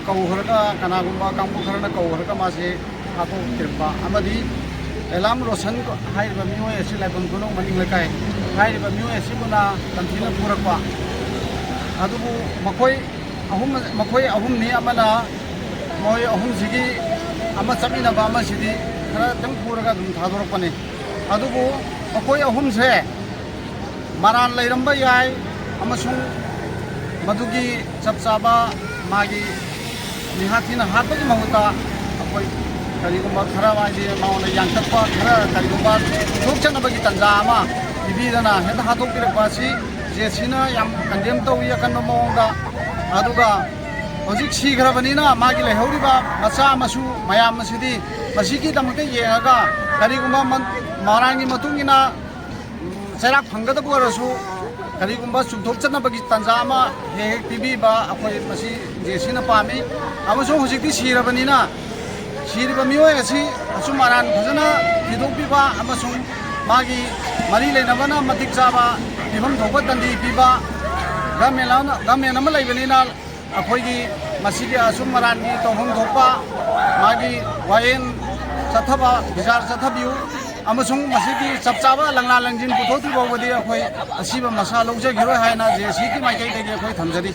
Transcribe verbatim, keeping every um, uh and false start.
ꯀꯧꯈ꯭ꯔꯒ, ꯀꯅꯥꯒꯨꯝꯕ ꯀꯥꯡꯕꯨ ꯈꯔꯅ ꯀꯧꯈ꯭ꯔꯒ ꯃꯥꯁꯦ ꯍꯥꯠꯇꯣꯛꯄꯤꯔꯛꯄ ꯑꯃꯗꯤ ꯑꯦꯂꯥꯝ ꯔꯣꯁꯟ ꯍꯥꯏꯔꯤꯕ ꯃꯤꯑꯣꯏ ꯑꯁꯤ, ꯂꯥꯏꯐꯝ ꯈꯨꯅꯧ ꯃꯅꯤꯡ ꯂꯩꯀꯥꯏ ꯍꯥꯏꯔꯤꯕ ꯃꯤꯑꯣꯏ ꯑꯁꯤꯕꯨꯅ ꯇꯝꯊꯤꯅ ꯐꯨꯔꯛꯄ꯫ ꯑꯗꯨꯕꯨ ꯃꯈꯣꯏ ꯑꯍꯨꯝ, ꯃꯈꯣꯏ ꯑꯍꯨꯝꯅꯤ ꯑꯃꯅ, ꯃꯈꯣꯏ ꯑꯍꯨꯝꯁꯤꯒꯤ ꯑꯃ ꯆꯠꯃꯤꯟꯅꯕ ꯑꯃꯁꯤꯗꯤ ꯈꯔꯇꯪ ꯐꯨꯔꯒ ꯑꯗꯨꯝ ꯊꯥꯗꯣꯔꯛꯄꯅꯤ꯫ ꯑꯗꯨꯕꯨ ꯃꯈꯣꯏ ꯑꯍꯨꯝꯁꯦ ꯃꯔꯥꯜ ꯂꯩꯔꯝꯕ ꯌꯥꯏ, ꯑꯃꯁꯨꯡ ꯃꯗꯨꯒꯤ ꯆꯞ ꯆꯥꯕ ꯃꯥꯒꯤ ꯃꯤꯍꯥꯠ ꯊꯤꯅ ꯍꯥꯠꯄꯒꯤ ꯃꯍꯨꯠꯇ ꯑꯩꯈꯣꯏ ꯀꯔꯤꯒꯨꯝꯕ ꯈꯔ, ꯍꯥꯏꯗꯤ ꯃꯉꯣꯟꯗ ꯌꯥꯡꯊꯛꯄ ꯈꯔ, ꯀꯔꯤꯒꯨꯝꯕ ꯊꯣꯛꯆꯅꯕꯒꯤ ꯇꯥꯟꯖꯥ ꯑꯃ ꯄꯤꯕꯤꯗꯅ ꯍꯦꯛꯇ ꯍꯥꯠꯇꯣꯛꯄꯤꯔꯛꯄ ꯑꯁꯤ ꯖꯦ ꯁꯤꯅ ꯌꯥꯝ ꯀꯟꯗꯦꯝ ꯇꯧꯏ ꯑꯀꯟꯕ ꯃꯑꯣꯡꯗ꯫ ꯑꯗꯨꯒ ꯍꯧꯖꯤꯛ ꯁꯤꯈ꯭ꯔꯕꯅꯤꯅ ꯃꯥꯒꯤ ꯂꯩꯍꯧꯔꯤꯕ ꯃꯆꯥ ꯃꯁꯨ ꯃꯌꯥꯝ ꯑꯁꯤꯗꯤ ꯃꯁꯤꯒꯤꯗꯃꯛꯇ ꯌꯦꯡꯉꯒ ꯀꯔꯤꯒꯨꯝꯕ ꯃ-, ꯃꯔꯥꯟꯒꯤ ꯃꯇꯨꯡ ꯏꯟꯅ ꯆꯩꯔꯥꯛ ꯐꯪꯒꯗꯕ ꯑꯣꯏꯔꯁꯨ, ꯀꯔꯤꯒꯨꯝꯕ ꯆꯨꯝꯊꯣꯛꯆꯅꯕꯒꯤ ꯇꯥꯟꯖꯥ ꯑꯃ ꯍꯦꯛ ꯍꯦꯛ ꯄꯤꯕꯤꯕ ꯑꯩꯈꯣꯏ ꯃꯁꯤ ꯖꯦ ꯁꯤꯅ ꯄꯥꯝꯃꯤ꯫ ꯑꯃꯁꯨꯡ ꯍꯧꯖꯤꯛꯇꯤ ꯁꯤꯔꯕꯅꯤꯅ, ꯁꯤꯔꯤꯕ ꯃꯤꯑꯣꯏ ꯑꯁꯤ ꯑꯆꯨꯝ ꯑꯔꯥꯟ ꯐꯖꯅ ꯊꯤꯗꯣꯛꯄꯤꯕ ꯑꯃꯁꯨꯡ ꯃꯥꯒꯤ ꯃꯔꯤ ꯂꯩꯅꯕꯅ ꯃꯇꯤꯛ ꯆꯥꯕ ꯄꯤꯐꯝ ꯊꯣꯛꯄ ꯗꯟꯗꯤ ꯄꯤꯕ꯫ ꯒꯃꯦꯟ ꯑꯃ, ꯒꯃꯦꯟ ꯑꯃ ꯂꯩꯕꯅꯤꯅ, ꯑꯩꯈꯣꯏꯒꯤ ꯃꯁꯤꯒꯤ ꯑꯆꯨꯝ ꯑꯔꯥꯟꯒꯤ ꯇꯧꯐꯝ ꯊꯣꯛꯄ ꯃꯥꯒꯤ ꯋꯥꯌꯦꯜ ꯆꯠꯊꯕ, ꯕꯤꯆꯥꯔ ꯆꯠꯊꯕꯤꯌꯨ, ꯑꯃꯁꯨꯡ ꯃꯁꯤꯒꯤ ꯆꯞ ꯆꯥꯕ ꯂꯪꯂꯥ ꯂꯪꯖꯤꯟ ꯄꯨꯊꯣꯛꯇ꯭ꯔꯤ ꯐꯥꯎꯕꯗꯤ ꯑꯩꯈꯣꯏ ꯑꯁꯤꯕ ꯃꯁꯥ ꯂꯧꯖꯈꯤꯔꯣꯏ ꯍꯥꯏꯅ ꯖꯦ ꯁꯤꯒꯤ ꯃꯥꯏꯀꯩꯗꯒꯤ ꯑꯩꯈꯣꯏ ꯊꯝꯖꯔꯤ꯫